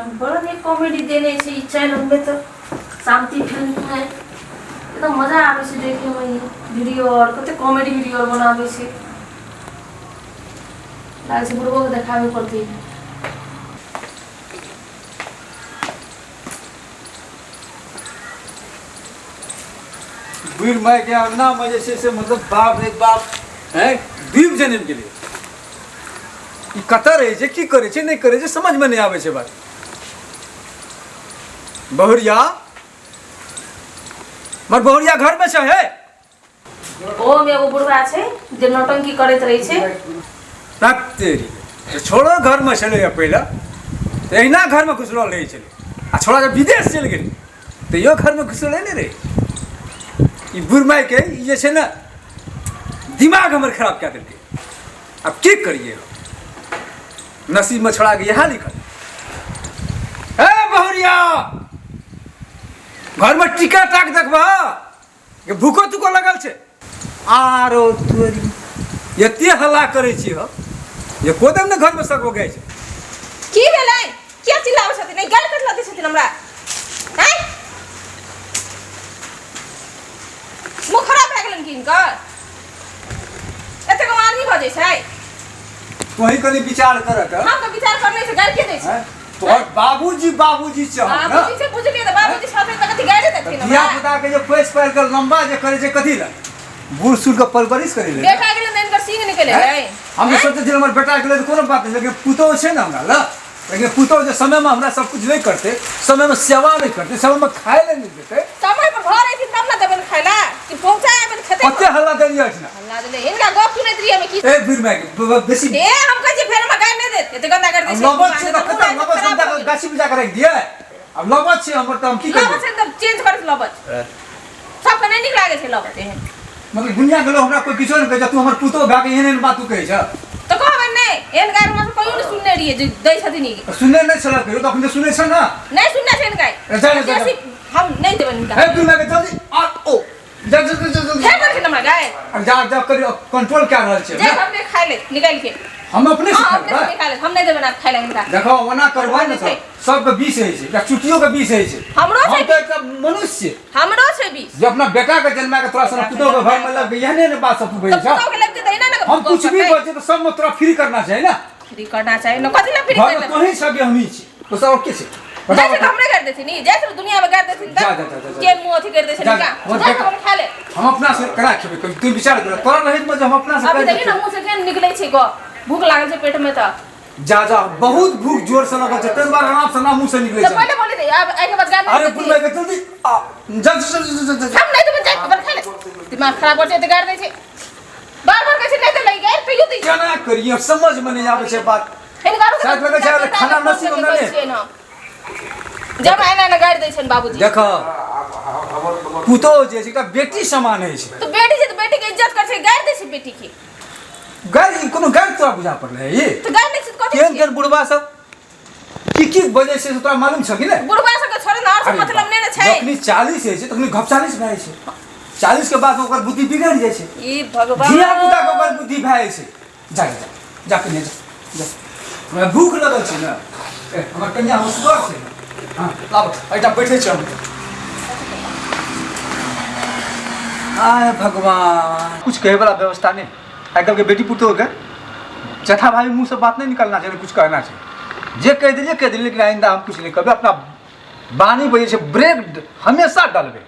भगवान, बड़ा नीक कॉमेडी देने छै ई चैनल में। तऽ शांति फिल्म है, एकदम मजा आबै छै देखे में ई वीडियो। और कते कॉमेडी वीडियो आर बनाबै छै, लागै छै बुढ़बो के देखाबे पड़तै। बुढ़ माय के अंगना में जे छै से मतलब बाप रे बाप हैं, डूबि जनमि गेलै। ई कतऽ रहै छै, की करै छै, नहि करै छै, समझमे नहि आबै छै बात। बहुरिया, मर बहुरिया घरमे छै हे? ओहोमे एगो बुढ़वा छै जे नौटंकी करैत रहै छै। तक तेरी जे छोड़ो घरमे छलैए पहिले तऽ एहिना घरमे घुसरल रहै छलै, आ छोड़ा जब विदेश चलि गेलै तैयो घरमे घुसरले नहि रहै। ई बुढ़माइके ई जे छै ने दिमाग हमर खराब कए देलकै। आब की करियै हम? नसीबमे छोड़ाके इएह लिखल। हे बहुरिया, घरमे टीका टाक देखबह के भूखो तुको लगल छै? आरो तोरी, एते हल्ला करै छी हम जे कोदम ने घरमे सकबो गै छै। की भेलै? किया चिल्लाबै छथिन? नहि गाली कथी दै छथिन हमरा? आँय, मुँह खराब भए गेलनि कि हिनकर? एतेक कम आदमी भऽ जाइ छै? तोही कनि विचार करऽ। हम तऽ विचार करने छै, गाली के दै छै? तोहर बाबूजी बाबूजी छै हम ने। बाबूजी छै, बुझलियै तऽ। बाबूजी छथिन तऽ कथी गाली देथिन धिया हमरा? पुता के जे पैस पारि के लंबा जे करे छै, कथी लए? बूढ़ सूढ़ के परवरिश करे ले। बेटा गेलै तऽ हिनकर सींग निकलि गेलै। हम तऽ सोचै छियै हमर बेटा के लेल कोनो बात नहि, लेकिन पुतोह छै ने हमरा लग। लेकिन पुतोह जे समयमे हमरा सब कुछ नहि करतै, समयमे सेवा नहि करतै, समयमे खाय लए नहि देतै। समय पर घर अयथिन तब ने देबनि खाय लए कि पहुँचा एबनि खेतै? कते हल्ला देलियै अछि ने? हल्ला देले, हिनका गप सुनैत रहियै हमे की। ए बुढ़ माय, बेसी ए, हम कहै छियै फेर हमरा गारि नहि देत, एते गंदा गारि दै छै। लबत छै तऽ कते लबत छै, हम गाछी बुझा के राखि दियै। आब लबत छै हमर तऽ हम की लबत करबै? छै तऽ चेंज करैत लबत। सबके नहि नीक लागै छै लबत एहन। मतलब दुनिया के लोग हमरा कोई किछो नहि कहै छै, तू हमर पुतोह भए के एहन एहन बात तू कहै छ? तऽ कहबै नहि? एहन गारि हमरा सब कहियो नहि सुनने रहियै जे दै छथिन ई। सुनने नहि छल कहियो तऽ अखन तऽ सुनै छ ने? नहि सुनने छै गारि। जा जा जा। बेसी हम नहि देबनि हिनका। हे दुनिया के जल्दी आ ओ जा जा जा जा। फेर देलखिन हमरा गारि। अब जा जा करी कंट्रोल क्या रहल छै। जे अपने खाय ले निकालि के। हम अपने से हाँ, खाइ अपने से निकाल, हम नहि देबनि आब खाय ले हिनका। देखो, ओना करबै ने सब सबके विष होइ छै, एकटा चुटियो के विष होइ छै। हमरो छै। हम तऽ एकटा मनुष्य छियै। हमरो छै विष। जे अपना बेटा के जन्मा के तोरा सन पुतोह के घर में लग एहने ने बात सब तू तऽ कहै छ। पुतोह के लगतै तऽ एना ने हम कुछ भी बजे तऽ सब में तोरा फ्री करना चाही ना। फ्री करना चाही ने, कथी ला फ्री घर में कर? तोही सब हमही छी, तो सब के छै? नहि छै तऽ हमरे कर देथिन ई जाइ छै दुनिया में कर देथिन। जा, तऽ जा, जा, जा, जा। के मुँह अथी कर दै छै जा, जा जा, जा, हम खा ले। हम अपना से करा खेबै? कभी तू विचार कर, तोरा रहित में जे हम अपना से अभी कर देखी ने मुँह से केहन निकलै छै गप। भूख लागल छै पेट में तऽ। जा जा, बहुत भूख जोर से लगल छै, ताहि दुआरे आराम से ना मुंह से निकले तऽ छै। पहिले बोली दे, आब एहिके बाद गाली अरे देती। बुढ़ के जल्दी आ जा जा जा जा जा। हम नहि देबै, जा अपन खा ले। दिमाग खराब कर छै, तऽ गारि दै छै बार बार। कहै छै नहि देलै गारि, तैयो दै छै। केना करिए, समझ में नहीं आबै छै बात। हिनका शायद लगै छै, अरे खाना नसीब हमरा नहि। जब एना एना गारि दै छनि बाबूजी। देखो, पुतोह जे छै एकटा बेटी समान होइ छै। तऽ बेटी छै तऽ बेटी के इज्जत कर छै, गारि दै छै बेटी के। गारि कोनो गारि तोरा बुझा पड़लै ई? तऽ गारि नहि छै तऽ कथी केहन छियै? केहन बुढ़बा सब की की बजै छै से तोरा मालूम छ कि नहि? बुढ़बा सबके छोड़े ने, आओर सब मतलब नहि ने छै। जखनी 40 होइ छै तखनी घपचालीस भए जाइ छै। 40 के बाद ओकर बुद्धि बिगड़ि जाइ छै। ई भगवान। धिया पुता के ओकर बुद्धि भए जाइ छै। जा जा जा, कन्या, जा जा, हमरा भूख लगल छै ने। ए, हमर कन्या होशगर छै ने। हाँ, लाब, एहिठाम बैठे छी हम। आय भगवान, कुछ कहे वाला व्यवस्था नहीं। आइ काल्हि के बेटी पुतोह के जथा भाभी मुँह से बात नहीं निकलना चाहिए, कुछ कहना चाहिए। जे कह दिलिए कह दिलिए, लेकिन आइंदा हम कुछ नहीं कहबै। अपना वाणी पर जे छै ब्रेक हमेशा डलबै।